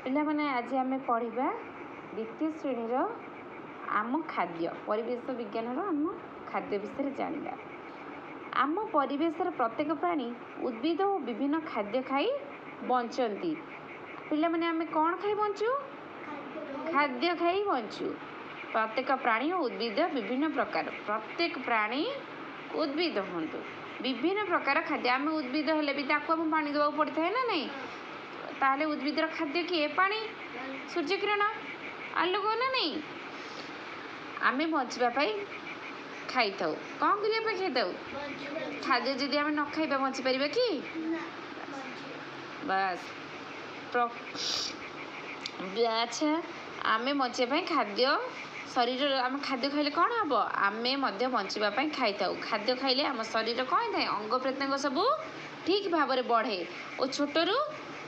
ପିଲାମାନେ, ଆଜି ଆମେ ପଢ଼ିବା ଦ୍ୱିତୀୟ ଶ୍ରେଣୀର ଆମ ଖାଦ୍ୟ, ପରିବେଶ ବିଜ୍ଞାନର ଆମ ଖାଦ୍ୟ ବିଷୟରେ ଜାଣିବା। ଆମ ପରିବେଶର ପ୍ରତ୍ୟେକ ପ୍ରାଣୀ, ଉଦ୍ଭିଦ ଓ ବିଭିନ୍ନ ଖାଦ୍ୟ ଖାଇ ବଞ୍ଚନ୍ତି। ପିଲାମାନେ, ଆମେ କ'ଣ ଖାଇ ବଞ୍ଚୁ? ଖାଦ୍ୟ ଖାଇ ବଞ୍ଚୁ। ପ୍ରତ୍ୟେକ ପ୍ରାଣୀ ଓ ଉଦ୍ଭିଦ ବିଭିନ୍ନ ପ୍ରକାର, ପ୍ରତ୍ୟେକ ପ୍ରାଣୀ ଉଦ୍ଭିଦ ହୁଅନ୍ତୁ, ବିଭିନ୍ନ ପ୍ରକାର ଖାଦ୍ୟ। ଆମେ ଉଦ୍ଭିଦ ହେଲେ ବି ତାକୁ ଆମକୁ ପାଣି ଦେବାକୁ ପଡ଼ିଥାଏ ନା ନାହିଁ? ତାହେଲେ ଉଦ୍ଭିଦର ଖାଦ୍ୟ କିଏ? ପାଣି, ସୂର୍ଯ୍ୟକିରଣ, ଆଲୋକ ନା ନାହିଁ? ଆମେ ବଞ୍ଚିବା ପାଇଁ ଖାଇଥାଉ। କ'ଣ କରିବା ପାଇଁ ଖାଇଥାଉ? ଖାଦ୍ୟ ଯଦି ଆମେ ନ ଖାଇବା, ବଞ୍ଚିପାରିବା କି? ବାସ୍। ଆଚ୍ଛା, ଆମେ ବଞ୍ଚିବା ପାଇଁ ଖାଦ୍ୟ ଶରୀର, ଆମେ ଖାଦ୍ୟ ଖାଇଲେ କ'ଣ ହେବ? ଆମେ ମଧ୍ୟ ବଞ୍ଚିବା ପାଇଁ ଖାଇଥାଉ। ଖାଦ୍ୟ ଖାଇଲେ ଆମ ଶରୀର କ'ଣ ହେଇଥାଏ? ଅଙ୍ଗ ପ୍ରତ୍ୟଙ୍ଗ ସବୁ ଠିକ୍ ଭାବରେ ବଢ଼େ ଓ ଛୋଟରୁ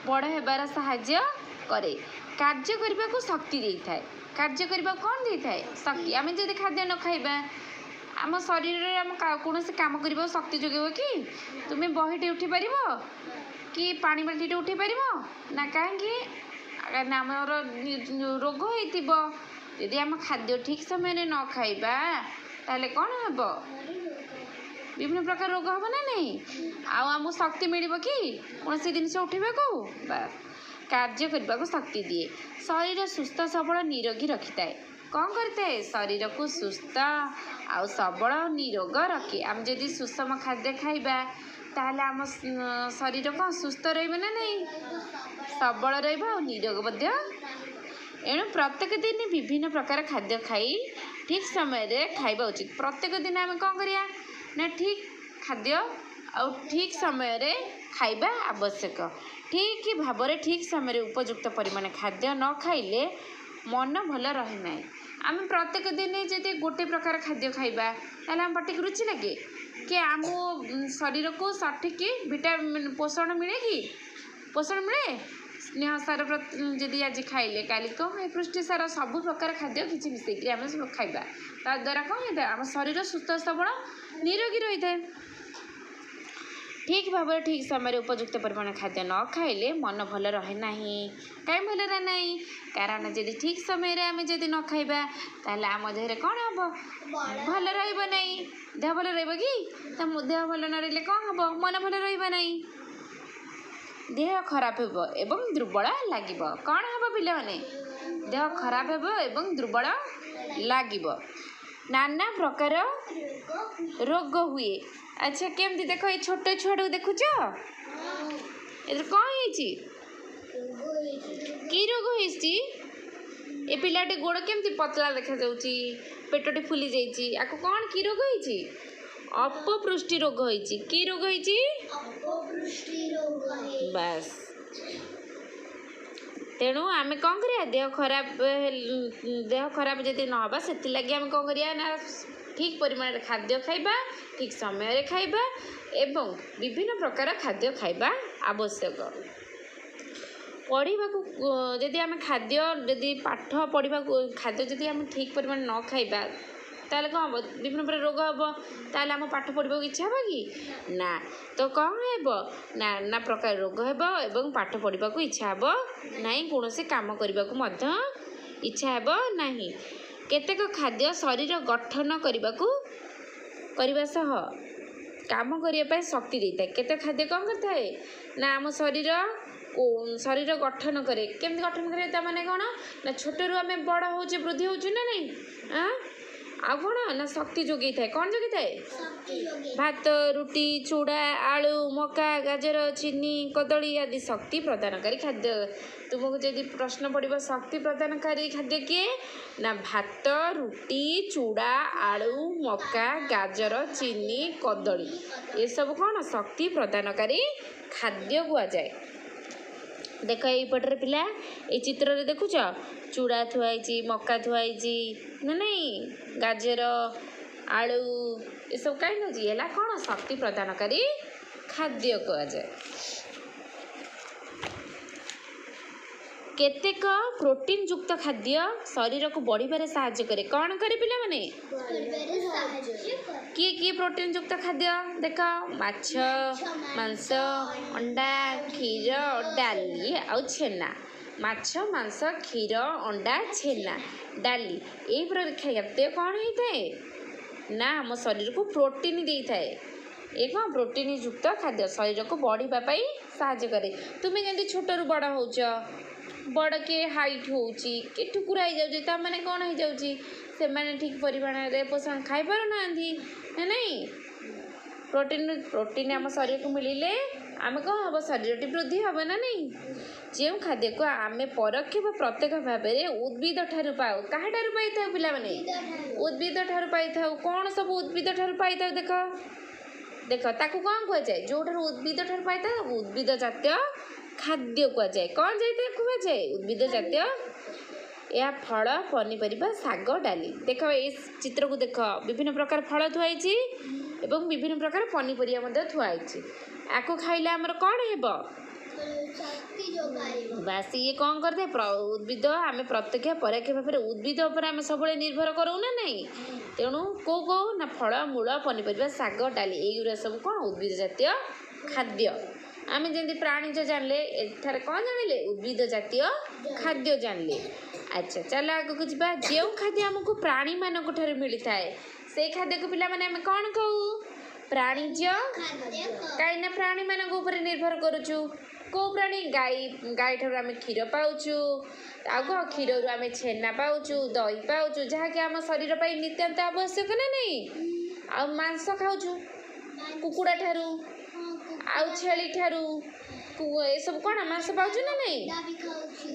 ବଡ଼ ହେବାର ସାହାଯ୍ୟ କରେ। କାର୍ଯ୍ୟ କରିବାକୁ ଶକ୍ତି ଦେଇଥାଏ। କାର୍ଯ୍ୟ କରିବାକୁ କ'ଣ ଦେଇଥାଏ? ଶକ୍ତି। ଆମେ ଯଦି ଖାଦ୍ୟ ନ ଖାଇବା, ଆମ ଶରୀରରେ ଆମ କୌଣସି କାମ କରିବାକୁ ଶକ୍ତି ଯୋଗାଇବ କି? ତୁମେ ବହିଟି ଉଠିପାରିବ କି? ପାଣି ବାଲ୍ଟିଟେ ଉଠେଇ ପାରିବ ନା? କାହିଁକି ନା ଆମର ରୋଗ ହେଇଥିବ। ଯଦି ଆମ ଖାଦ୍ୟ ଠିକ୍ ସମୟରେ ନ ଖାଇବା, ତାହେଲେ କ'ଣ ହେବ? ବିଭିନ୍ନ ପ୍ରକାର ରୋଗ ହେବ ନା ନାହିଁ? ଆଉ ଆମକୁ ଶକ୍ତି ମିଳିବ କି କୌଣସି ଜିନିଷ ଉଠେଇବାକୁ? ବାସ୍, କାର୍ଯ୍ୟ କରିବାକୁ ଶକ୍ତି ଦିଏ। ଶରୀର ସୁସ୍ଥ, ସବଳ, ନିରୋଗୀ ରଖିଥାଏ। କ'ଣ କରିଥାଏ? ଶରୀରକୁ ସୁସ୍ଥ ଆଉ ସବଳ, ନିରୋଗ ରଖେ। ଆମେ ଯଦି ସୁଷମ ଖାଦ୍ୟ ଖାଇବା, ତାହେଲେ ଆମ ଶରୀର କ'ଣ ସୁସ୍ଥ ରହିବ ନା ନାହିଁ? ସବଳ ରହିବ ଆଉ ନିରୋଗ ମଧ୍ୟ। ଏଣୁ ପ୍ରତ୍ୟେକ ଦିନ ବିଭିନ୍ନ ପ୍ରକାର ଖାଦ୍ୟ ଖାଇ ଠିକ୍ ସମୟରେ ଖାଇବା ଉଚିତ। ପ୍ରତ୍ୟେକ ଦିନ ଆମେ କ'ଣ କରିବା ନା ଠିକ୍ ଖାଦ୍ୟ ଆଉ ଠିକ୍ ସମୟରେ ଖାଇବା ଆବଶ୍ୟକ। ଠିକ୍ ଭାବରେ ଠିକ୍ ସମୟରେ ଉପଯୁକ୍ତ ପରିମାଣ ଖାଦ୍ୟ ନ ଖାଇଲେ ମନ ଭଲ ରହେ ନାହିଁ। ଆମେ ପ୍ରତ୍ୟେକ ଦିନ ଯଦି ଗୋଟେ ପ୍ରକାର ଖାଦ୍ୟ ଖାଇବା, ତାହେଲେ ଆମ ପାଟିକୁ ରୁଚି ଲାଗେ କି? ଆମ ଶରୀରକୁ ସଠିକ୍ ଭିଟାମିନ୍ ପୋଷଣ ମିଳେ କି? ପୋଷଣ ମିଳେ? ସ୍ନେହ ସାର ଯଦି ଆଜି ଖାଇଲେ, କାଲି କ'ଣ ପୃଷ୍ଟି ସାର, ସବୁ ପ୍ରକାର ଖାଦ୍ୟ କିଛି ମିଶେଇକିରି ଆମେ ସବୁ ଖାଇବା। ତା ଦ୍ୱାରା କ'ଣ ହେଇଥାଏ? ଆମ ଶରୀର ସୁସ୍ଥ, ସବଳ, ନିରୋଗୀ ରହିଥାଏ। ଠିକ୍ ଭାବରେ ଠିକ୍ ସମୟରେ ଉପଯୁକ୍ତ ପରିମାଣ ଖାଦ୍ୟ ନ ଖାଇଲେ ମନ ଭଲ ରହେ ନାହିଁ। କାହିଁ ଭଲ ରହେ ନାହିଁ? କାରଣ ଯଦି ଠିକ୍ ସମୟରେ ଆମେ ଯଦି ନ ଖାଇବା, ତାହେଲେ ଆମ ଦେହରେ କ'ଣ ହେବ? ଭଲ ରହିବ ନାହିଁ। ଦେହ ଭଲ ରହିବ କି? ତ ଦେହ ଭଲ ନ ରହିଲେ କ'ଣ ହେବ? ମନ ଭଲ ରହିବ ନାହିଁ, ଦେହ ଖରାପ ହେବ ଏବଂ ଦୁର୍ବଳ ଲାଗିବ। କ'ଣ ହେବ ପିଲାମାନେ? ଦେହ ଖରାପ ହେବ ଏବଂ ଦୁର୍ବଳ ଲାଗିବ। ନାନା ପ୍ରକାର ରୋଗ ହୁଏ। ଆଚ୍ଛା, କେମିତି? ଦେଖ, ଏଇ ଛୋଟ ଛୁଆଟାକୁ ଦେଖୁଛ? ଏଥିରେ କ'ଣ ହେଇଛି? କି ରୋଗ ହେଇଛି? ଏ ପିଲାଟି ଗୋଡ଼ କେମିତି ପତଳା ଦେଖାଯାଉଛି, ପେଟଟି ଫୁଲି ଯାଇଛି। ଆକୁ କ'ଣ, କି ରୋଗ ହେଇଛି? ଅପପୃଷ୍ଟି ରୋଗ ହେଇଛି। କି ରୋଗ ହେଇଛି? ବାସ୍। ତେଣୁ ଆମେ କ'ଣ କରିବା? ଦେହ ଖରାପ ଯଦି ନ ହେବା, ସେଥିଲାଗି ଆମେ କ'ଣ କରିବା ନା ଠିକ୍ ପରିମାଣରେ ଖାଦ୍ୟ ଖାଇବା, ଠିକ୍ ସମୟରେ ଖାଇବା ଏବଂ ବିଭିନ୍ନ ପ୍ରକାର ଖାଦ୍ୟ ଖାଇବା ଆବଶ୍ୟକ। ପଢ଼ିବାକୁ ଯଦି ଆମେ ଖାଦ୍ୟ, ଯଦି ପାଠ ପଢ଼ିବାକୁ ଖାଦ୍ୟ ଯଦି ଆମେ ଠିକ୍ ପରିମାଣ ନ ଖାଇବା, ତାହେଲେ କ'ଣ ହେବ? ବିଭିନ୍ନ ପ୍ରକାର ରୋଗ ହେବ। ତାହେଲେ ଆମ ପାଠ ପଢ଼ିବାକୁ ଇଚ୍ଛା ହେବ କି ନା? ତ କ'ଣ ହେବ? ନାନା ପ୍ରକାର ରୋଗ ହେବ ଏବଂ ପାଠ ପଢ଼ିବାକୁ ଇଚ୍ଛା ହେବ ନାହିଁ, କୌଣସି କାମ କରିବାକୁ ମଧ୍ୟ ଇଚ୍ଛା ହେବ ନାହିଁ। କେତେକ ଖାଦ୍ୟ ଶରୀର ଗଠନ କରିବା ସହ କାମ କରିବା ପାଇଁ ଶକ୍ତି ଦେଇଥାଏ। କେତେ ଖାଦ୍ୟ କ'ଣ କରିଥାଏ ନା ଆମ ଶରୀର ଗଠନ କରେ। କେମିତି ଗଠନ କରେ? ତା ମାନେ କ'ଣ ନା ଛୋଟରୁ ଆମେ ବଡ଼ ହେଉଛେ, ବୃଦ୍ଧି ହେଉଛୁ ନା ନାହିଁ? ଆଉ କ'ଣ ନା ଶକ୍ତି ଯୋଗେଇଥାଏ। କ'ଣ ଯୋଗେଇଥାଏ? ଭାତ, ରୁଟି, ଚୁଡ଼ା, ଆଳୁ, ମକା, ଗାଜର, ଚିନି, କଦଳୀ ଆଦି ଶକ୍ତି ପ୍ରଦାନକାରୀ ଖାଦ୍ୟ। ତୁମକୁ ଯଦି ପ୍ରଶ୍ନ ପଡ଼ିବ, ଶକ୍ତି ପ୍ରଦାନକାରୀ ଖାଦ୍ୟ କିଏ? ନା ଭାତ, ରୁଟି, ଚୁଡ଼ା, ଆଳୁ, ମକା, ଗାଜର, ଚିନି, କଦଳୀ, ଏସବୁ କ'ଣ ଶକ୍ତି ପ୍ରଦାନକାରୀ ଖାଦ୍ୟ କୁହାଯାଏ। ଦେଖ, ଏଇପଟରେ ପିଲା, ଏଇ ଚିତ୍ରରେ ଦେଖୁଛ, ଚୁଡ଼ା ଥୁଆ ହେଇଛି, ମକା ଥୁଆ ହେଇଛି ନା ନାଇଁ? ଗାଜର, ଆଳୁ, ଏସବୁ କାହିଁକି ହେଉଛି? ହେଲା କ'ଣ ଶକ୍ତି ପ୍ରଦାନକାରୀ ଖାଦ୍ୟ କୁହାଯାଏ। କେତେକ ପ୍ରୋଟିନ୍ ଯୁକ୍ତ ଖାଦ୍ୟ ଶରୀରକୁ ବଢ଼ିବାରେ ସାହାଯ୍ୟ କରେ। କ'ଣ କରେ ପିଲାମାନେ? କିଏ କିଏ ପ୍ରୋଟିନ୍ ଯୁକ୍ତ ଖାଦ୍ୟ? ଦେଖ, ମାଛ, ମାଂସ, ଅଣ୍ଡା, କ୍ଷୀର, ଡାଲି ଆଉ ଛେନା। ମାଛ, ମାଂସ, କ୍ଷୀର, ଅଣ୍ଡା, ଛେନା, ଡାଲି, ଏହି ପ୍ରକାର ଖାଦ୍ୟ କ'ଣ ହେଇଥାଏ ନା ଆମ ଶରୀରକୁ ପ୍ରୋଟିନ୍ ଦେଇଥାଏ। ଏ କ'ଣ ପ୍ରୋଟିନ୍ ଯୁକ୍ତ ଖାଦ୍ୟ ଶରୀରକୁ ବଢ଼ିବା ପାଇଁ ସାହାଯ୍ୟ କରେ। ତୁମେ ଯେମିତି ଛୋଟରୁ ବଡ଼ ହେଉଛ, ବଡ଼ କିଏ ହାଇଟ୍ ହେଉଛି, କିଏ ଠୁକୁରା ହେଇଯାଉଛି, ତା'ମାନେ କ'ଣ ହେଇଯାଉଛି? ସେମାନେ ଠିକ୍ ପରିମାଣରେ ପୋଷଣ ଖାଇପାରୁନାହାନ୍ତି ନା ନାଇଁ? ପ୍ରୋଟିନ୍ ଆମ ଶରୀରକୁ ମିଳିଲେ ଆମେ କ'ଣ ହେବ? ଶରୀରଟି ବୃଦ୍ଧି ହେବ ନା ନାଇଁ? ଯେଉଁ ଖାଦ୍ୟକୁ ଆମେ ପରୋକ୍ଷ ବା ପ୍ରତ୍ୟକ୍ଷ ଭାବରେ ଉଦ୍ଭିଦ ଠାରୁ ପାଉ। କାହାଠାରୁ ପାଇଥାଉ ପିଲାମାନେ? ଉଦ୍ଭିଦ ଠାରୁ ପାଇଥାଉ। କ'ଣ ସବୁ ଉଦ୍ଭିଦ ଠାରୁ ପାଇଥାଉ? ଦେଖ ଦେଖ, ତାକୁ କ'ଣ କୁହାଯାଏ? ଯେଉଁଠାରୁ ଉଦ୍ଭିଦ ଠାରୁ ପାଇଥାଉ, ଉଦ୍ଭିଦ ଜାତୀୟ ଖାଦ୍ୟ କୁହାଯାଏ। କ'ଣ ଯାଇଥାଏ କୁହାଯାଏ? ଉଦ୍ଭିଦ ଜାତୀୟ। ଏହା ଫଳ, ପନିପରିବା, ଶାଗ, ଡାଲି। ଦେଖ, ଏଇ ଚିତ୍ରକୁ ଦେଖ। ବିଭିନ୍ନ ପ୍ରକାର ଫଳ ଥୁଆ ହେଇଛି ଏବଂ ବିଭିନ୍ନ ପ୍ରକାର ପନିପରିବା ମଧ୍ୟ ଥୁଆ ହେଇଛି। ଆକୁ ଖାଇଲେ ଆମର କ'ଣ ହେବ? ବାସ୍, ଇଏ କ'ଣ କରିଥାଏ? ଉଦ୍ଭିଦ ଆମେ ପ୍ରତ୍ୟକ୍ଷ ପରୋକ୍ଷ ଭାବରେ ଉଦ୍ଭିଦ ଉପରେ ଆମେ ସବୁବେଳେ ନିର୍ଭର କରୁ ନା ନାହିଁ? ତେଣୁ କେଉଁ କେଉଁ ନା ଫଳ, ମୂଳ, ପନିପରିବା, ଶାଗ, ଡାଲି, ଏଇଗୁଡ଼ା ସବୁ କ'ଣ? ଉଦ୍ଭିଦ ଜାତୀୟ ଖାଦ୍ୟ। ଆମେ ଯେମିତି ପ୍ରାଣୀଜ ଜାଣିଲେ, ଏଠାରେ କ'ଣ ଜାଣିଲେ? ଉଦ୍ଭିଦ ଜାତୀୟ ଖାଦ୍ୟ ଜାଣିଲେ। ଆଚ୍ଛା, ଚାଲ ଆଗକୁ ଯିବା। ଯେଉଁ ଖାଦ୍ୟ ଆମକୁ ପ୍ରାଣୀମାନଙ୍କ ଠାରୁ ମିଳିଥାଏ, ସେଇ ଖାଦ୍ୟକୁ ପିଲାମାନେ ଆମେ କ'ଣ କହୁ? ପ୍ରାଣୀଜ। କାହିଁକିନା ପ୍ରାଣୀମାନଙ୍କ ଉପରେ ନିର୍ଭର କରୁଛୁ। କେଉଁ ପ୍ରାଣୀ? ଗାଈ। ଗାଈଠାରୁ ଆମେ କ୍ଷୀର ପାଉଛୁ। ଆଉ କ'ଣ? କ୍ଷୀରରୁ ଆମେ ଛେନା ପାଉଛୁ, ଦହି ପାଉଛୁ, ଯାହାକି ଆମ ଶରୀର ପାଇଁ ନିତ୍ୟାନ୍ତ ଆବଶ୍ୟକ ନା ନାହିଁ? ଆଉ ମାଂସ ଖାଉଛୁ କୁକୁଡ଼ା ଠାରୁ ଆଉ ଛେଳି ଠାରୁ। ଏସବୁ କ'ଣ ମାଂସ ପାଉଛୁ ନା ନାହିଁ?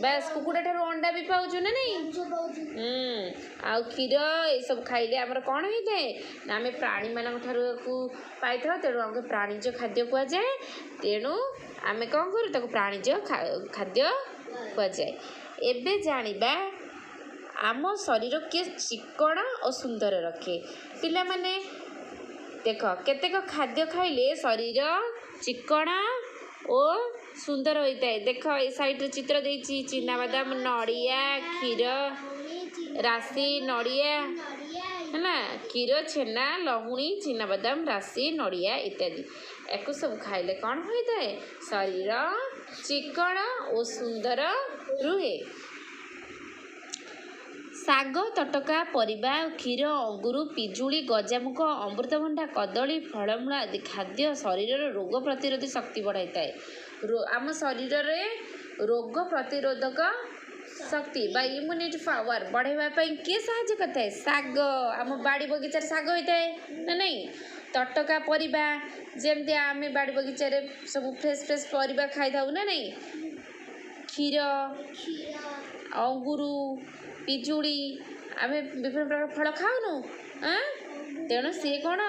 ବାସ୍, କୁକୁଡ଼ା ଠାରୁ ଅଣ୍ଡା ବି ପାଉଛୁ ନା ନାହିଁ? ଆଉ କ୍ଷୀର, ଏସବୁ ଖାଇଲେ ଆମର କ'ଣ ହେଇଥାଏ ନା ଆମେ ପ୍ରାଣୀମାନଙ୍କ ଠାରୁ ପାଇଥାଉ। ତେଣୁ ଆମକୁ ପ୍ରାଣୀଜ ଖାଦ୍ୟ କୁହାଯାଏ। ତେଣୁ ଆମେ କ'ଣ କରୁ? ତାକୁ ପ୍ରାଣୀଜ ଖାଦ୍ୟ କୁହାଯାଏ। ଏବେ ଜାଣିବା ଆମ ଶରୀର କିଏ ଚିକ୍କଣ ଓ ସୁନ୍ଦର ରଖେ। ପିଲାମାନେ ଦେଖ, କେତେକ ଖାଦ୍ୟ ଖାଇଲେ ଶରୀର ଚିକ୍କଣ ଓ ସୁନ୍ଦର ହୋଇଥାଏ। ଦେଖ, ଏ ସାଇଡ଼୍ରେ ଚିତ୍ର ଦେଇଛି। ଚିନାବାଦାମ, ନଡ଼ିଆ, କ୍ଷୀର, ରାଶି, ନଡ଼ିଆ ହେଲା, କ୍ଷୀର, ଛେନା, ଲହୁଣୀ, ଚିନାବାଦାମ, ରାଶି, ନଡ଼ିଆ ଇତ୍ୟାଦି। ୟାକୁ ସବୁ ଖାଇଲେ କ'ଣ ହୋଇଥାଏ? ଶରୀର ଚିକ୍କଣ ଓ ସୁନ୍ଦର ରୁହେ। ଶାଗ, ତଟକା ପରିବା, କ୍ଷୀର, ଅଙ୍ଗୁର, ପିଜୁଳି, ଗଜାମୁଗ, ଅମୃତଭଣ୍ଡା, କଦଳୀ, ଫଳମୂଳ ଆଦି ଖାଦ୍ୟ ଶରୀରର ରୋଗ ପ୍ରତିରୋଧୀ ଶକ୍ତି ବଢ଼ାଇଥାଏ। ଆମ ଶରୀରରେ ରୋଗ ପ୍ରତିରୋଧକ ଶକ୍ତି ବା ଇମ୍ୟୁନିଟି ପାୱାର ବଢ଼ାଇବା ପାଇଁ କିଏ ସାହାଯ୍ୟ କରିଥାଏ? ଶାଗ। ଆମ ବାଡ଼ି ବଗିଚାରେ ଶାଗ ହୋଇଥାଏ ନା ନାଇଁ? ତଟକା ପରିବା, ଯେମିତି ଆମେ ବାଡ଼ି ବଗିଚାରେ ସବୁ ଫ୍ରେଶ୍ ଫ୍ରେଶ୍ ପରିବା ଖାଇଥାଉ ନା ନାଇଁ? କ୍ଷୀର, ଅଙ୍ଗୁରୁ, ପିଜୁଳି, ଆମେ ବିଭିନ୍ନ ପ୍ରକାର ଫଳ ଖାଉନୁ? ତେଣୁ ସିଏ କ'ଣ,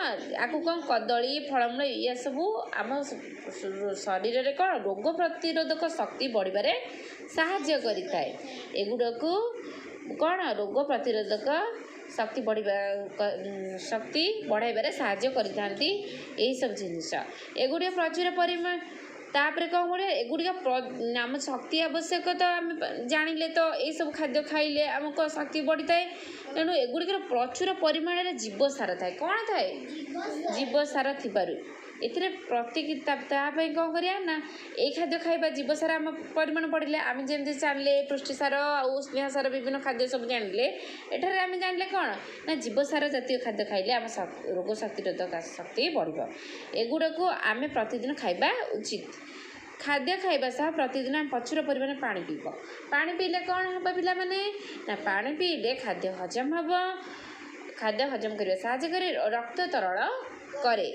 ଆକୁ କ'ଣ, କଦଳୀ, ଫଳମୂଳ, ଇଏ ସବୁ ଆମ ଶରୀରରେ କ'ଣ ରୋଗ ପ୍ରତିରୋଧକ ଶକ୍ତି ବଢ଼ିବାରେ ସାହାଯ୍ୟ କରିଥାଏ। ଏଗୁଡ଼ାକୁ କ'ଣ ରୋଗ ପ୍ରତିରୋଧକ ଶକ୍ତି ବଢ଼ିବା, ଶକ୍ତି ବଢ଼ାଇବାରେ ସାହାଯ୍ୟ କରିଥାନ୍ତି ଏହିସବୁ ଜିନିଷ। ଏଗୁଡ଼ିକ ପ୍ରଚୁର ପରିମାଣ। ତାପରେ କ'ଣ କରିବା? ଏଗୁଡ଼ିକ ଆମ ଶକ୍ତି ଆବଶ୍ୟକ ତ ଆମେ ଜାଣିଲେ ତ, ଏଇସବୁ ଖାଦ୍ୟ ଖାଇଲେ ଆମକୁ ଶକ୍ତି ବଢ଼ିଥାଏ। ତେଣୁ ଏଗୁଡ଼ିକର ପ୍ରଚୁର ପରିମାଣରେ ଜୀବସାର ଥାଏ। କ'ଣ ଥାଏ? ଜୀବସାର ଥିବାରୁ ଏଥିରେ ପ୍ରତି ତା ପାଇଁ କ'ଣ କରିବା ନା ଏଇ ଖାଦ୍ୟ ଖାଇବା, ଜୀବସାର ଆମ ପରିମାଣ ବଢ଼ିଲେ। ଆମେ ଯେମିତି ଜାଣିଲେ ପୃଷ୍ଟିସାର ଆଉ ସ୍ନେହସାର, ବିଭିନ୍ନ ଖାଦ୍ୟ ସବୁ ଜାଣିଲେ, ଏଠାରେ ଆମେ ଜାଣିଲେ କ'ଣ ନା ଜୀବସାର ଜାତୀୟ ଖାଦ୍ୟ ଖାଇଲେ ଆମ ରୋଗ ପ୍ରତିରୋଧକ ଶକ୍ତି ବଢ଼ିବ। ଏଗୁଡ଼ାକୁ ଆମେ ପ୍ରତିଦିନ ଖାଇବା ଉଚିତ। ଖାଦ୍ୟ ଖାଇବା ସହ ପ୍ରତିଦିନ ଆମେ ପ୍ରଚୁର ପରିମାଣରେ ପାଣି ପିଇବ। ପାଣି ପିଇଲେ କ'ଣ ହେବ ପିଲାମାନେ? ନା ପାଣି ପିଇଲେ ଖାଦ୍ୟ ହଜମ ହେବ। ଖାଦ୍ୟ ହଜମ କରିବା ସାହାଯ୍ୟ କରେ, ରକ୍ତ ତରଳ କରେ,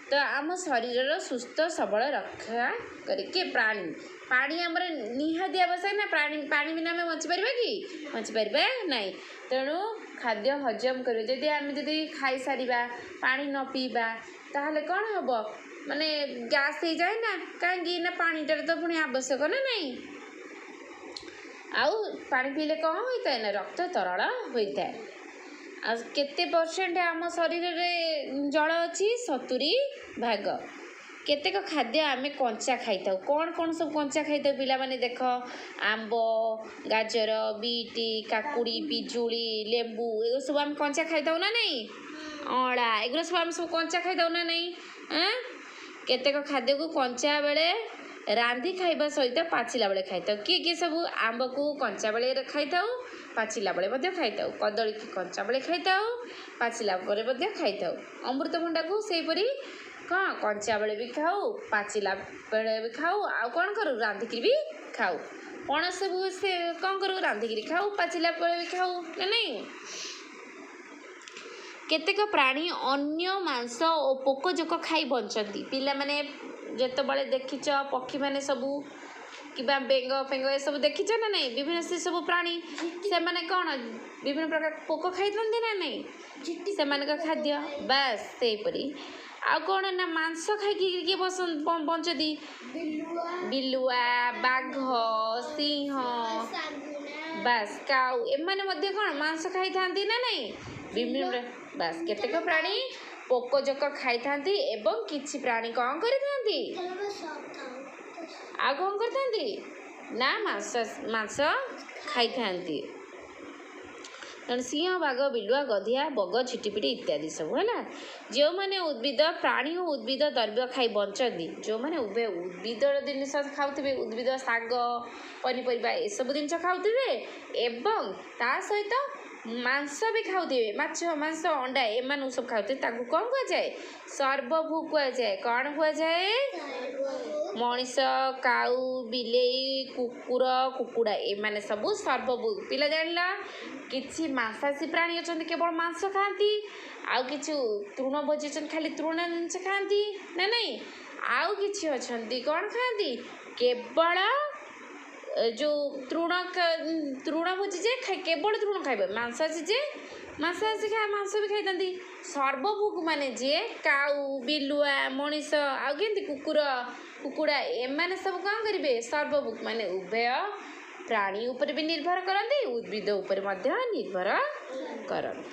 ତ ଆମ ଶରୀରର ସୁସ୍ଥ ସବଳ ରକ୍ଷା କରେ। କିଏ? ପ୍ରାଣୀ। ପାଣି ଆମର ନିହାତି ଆବଶ୍ୟକ ନା? ପାଣି ବିନା ଆମେ ବଞ୍ଚିପାରିବା କି? ବଞ୍ଚିପାରିବା ନାହିଁ। ତେଣୁ ଖାଦ୍ୟ ହଜମ କରିବା, ଯଦି ଆମେ ଯଦି ଖାଇସାରିବା ପାଣି ନ ପିଇବା, ତାହେଲେ କ'ଣ ହେବ? ମାନେ ଗ୍ୟାସ୍ ହେଇଯାଏ ନା? କାହିଁକି ନା ପାଣିଟାରେ ତ ପୁଣି ଆବଶ୍ୟକ ନା ନାହିଁ? ଆଉ ପାଣି ପିଇଲେ କ'ଣ ହୋଇଥାଏ ନା ରକ୍ତ ତରଳ ହୋଇଥାଏ। ଆଉ କେତେ ପରସେଣ୍ଟ ଆମ ଶରୀରରେ ଜଳ ଅଛି? 70 ଭାଗ। କେତେକ ଖାଦ୍ୟ ଆମେ କଞ୍ଚା ଖାଇଥାଉ। କ'ଣ କ'ଣ ସବୁ କଞ୍ଚା ଖାଇଥାଉ ପିଲାମାନେ? ଦେଖ, ଆମ୍ବ, ଗାଜର, ବିଟ୍, କାକୁଡ଼ି, ପିଜୁଳି, ଲେମ୍ବୁ, ଏଗୁଡ଼ା ସବୁ ଆମେ କଞ୍ଚା ଖାଇଥାଉ ନା ନାହିଁ? ଅଁଳା, ଏଗୁଡ଼ା ସବୁ ଆମେ ସବୁ କଞ୍ଚା ଖାଇଥାଉ ନା ନାହିଁ? କେତେକ ଖାଦ୍ୟକୁ କଞ୍ଚା ବେଳେ ରାନ୍ଧି ଖାଇବା ସହିତ ପାଚିଲା ବେଳେ ଖାଇଥାଉ। କିଏ କିଏ ସବୁ? ଆମ୍ବକୁ କଞ୍ଚା ବେଳେ ଖାଇଥାଉ, ପାଚିଲା ବେଳେ ମଧ୍ୟ ଖାଇଥାଉ। କଦଳୀକୁ କଞ୍ଚା ବେଳେ ଖାଇଥାଉ, ପାଚିଲା ପରେ ମଧ୍ୟ ଖାଇଥାଉ। ଅମୃତଭଣ୍ଡାକୁ ସେହିପରି କ'ଣ କଞ୍ଚା ବେଳେ ବି ଖାଉ, ପାଚିଲା ବେଳେ ବି ଖାଉ, ଆଉ କ'ଣ କରୁ? ରାନ୍ଧିକିରି ବି ଖାଉ। ପଣସକୁ ସେ କ'ଣ କରୁ? ରାନ୍ଧିକିରି ଖାଉ, ପାଚିଲା ବେଳେ ବି ଖାଉ, ନା ନାଇଁ? କେତେକ ପ୍ରାଣୀ ଅନ୍ୟ ମାଂସ ଓ ପୋକ ଜୋକ ଖାଇ ବଞ୍ଚନ୍ତି। ପିଲାମାନେ, ଯେତେବେଳେ ଦେଖିଛ ପକ୍ଷୀମାନେ ସବୁ କିମ୍ବା ବେଙ୍ଗ ଫେଙ୍ଗ ଏସବୁ ଦେଖିଛ ନା ନାଇଁ? ବିଭିନ୍ନ ସେ ସବୁ ପ୍ରାଣୀ, ସେମାନେ କ'ଣ ବିଭିନ୍ନ ପ୍ରକାର ପୋକ ଖାଇଥାନ୍ତି ନା ନାଇଁ? ସେମାନଙ୍କ ଖାଦ୍ୟ ବାସ୍ ସେହିପରି। ଆଉ କ'ଣ ନା ମାଂସ ଖାଇକି କିଏ ବଞ୍ଚନ୍ତି? ବିଲୁଆ, ବାଘ, ସିଂହ, ବାସ୍ କାଉ, ଏମାନେ ମଧ୍ୟ କ'ଣ ମାଂସ ଖାଇଥାନ୍ତି ନା ନାଇଁ? ବିଭିନ୍ନ ବାସ୍ କେତେକ ପ୍ରାଣୀ ପୋକ ଜୋକ ଖାଇଥାନ୍ତି ଏବଂ କିଛି ପ୍ରାଣୀ କ'ଣ କରିଥାନ୍ତି? ଆଉ କ'ଣ କରିଥାନ୍ତି ନା ମାଂସ ଖାଇଥାନ୍ତି। ତେଣୁ ସିଂହ, ବାଘ, ବିଲୁଆ, ଗଧିଆ, ବଗ, ଝିଟିପିଟି ଇତ୍ୟାଦି ସବୁ ହେଲା। ଯେଉଁମାନେ ଉଦ୍ଭିଦ, ପ୍ରାଣୀ ଓ ଉଦ୍ଭିଦ ଦ୍ରବ୍ୟ ଖାଇ ବଞ୍ଚନ୍ତି, ଯେଉଁମାନେ ଉଭୟ ଉଦ୍ଭିଦର ଜିନିଷ ଖାଉଥିବେ, ଉଦ୍ଭିଦ, ଶାଗ, ପନିପରିବା ଏସବୁ ଜିନିଷ ଖାଉଥିବେ ଏବଂ ତା ସହିତ ମାଂସ ବି ଖାଉଥିବେ, ମାଛ, ମାଂସ, ଅଣ୍ଡା ଏମାନଙ୍କୁ ସବୁ ଖାଉଥିବେ, ତାଙ୍କୁ କ'ଣ କୁହାଯାଏ? ସର୍ବଭୁ କୁହାଯାଏ। କ'ଣ କୁହାଯାଏ? ମଣିଷ, କାଉ, ବିଲେଇ, କୁକୁର, କୁକୁଡ଼ା ଏମାନେ ସବୁ ସର୍ବଭୁ। ପିଲା ଜାଣିଲ, କିଛି ମାଂସାଶୀ ପ୍ରାଣୀ ଅଛନ୍ତି କେବଳ ମାଂସ ଖାଆନ୍ତି, ଆଉ କିଛି ତୃଣଭୋଜୀ ଅଛନ୍ତି ଖାଲି ତୃଣ ଜିନିଷ ଖାଆନ୍ତି, ନା ନାଇଁ? ଆଉ କିଛି ଅଛନ୍ତି କ'ଣ ଖାଆନ୍ତି? କେବଳ ଯେଉଁ ତୃଣ, ତୃଣଭୋଜୀ ଯେ କେବଳ ତୃଣ ଖାଇବେ, ମାଂସାଶୀ ଯେ ମାଂସାଶୀ ମାଂସ ବି ଖାଇଥାନ୍ତି। ସର୍ବଭୋଗ ମାନେ ଯିଏ କାଉ, ବିଲୁଆ, ମଣିଷ ଆଉ କେମିତି କୁକୁର, କୁକୁଡ଼ା ଏମାନେ ସବୁ କ'ଣ କରିବେ? ସର୍ବଭୋଗ ମାନେ ଉଭୟ ପ୍ରାଣୀ ଉପରେ ବି ନିର୍ଭର କରନ୍ତି, ଉଦ୍ଭିଦ ଉପରେ ମଧ୍ୟ ନିର୍ଭର କରନ୍ତି।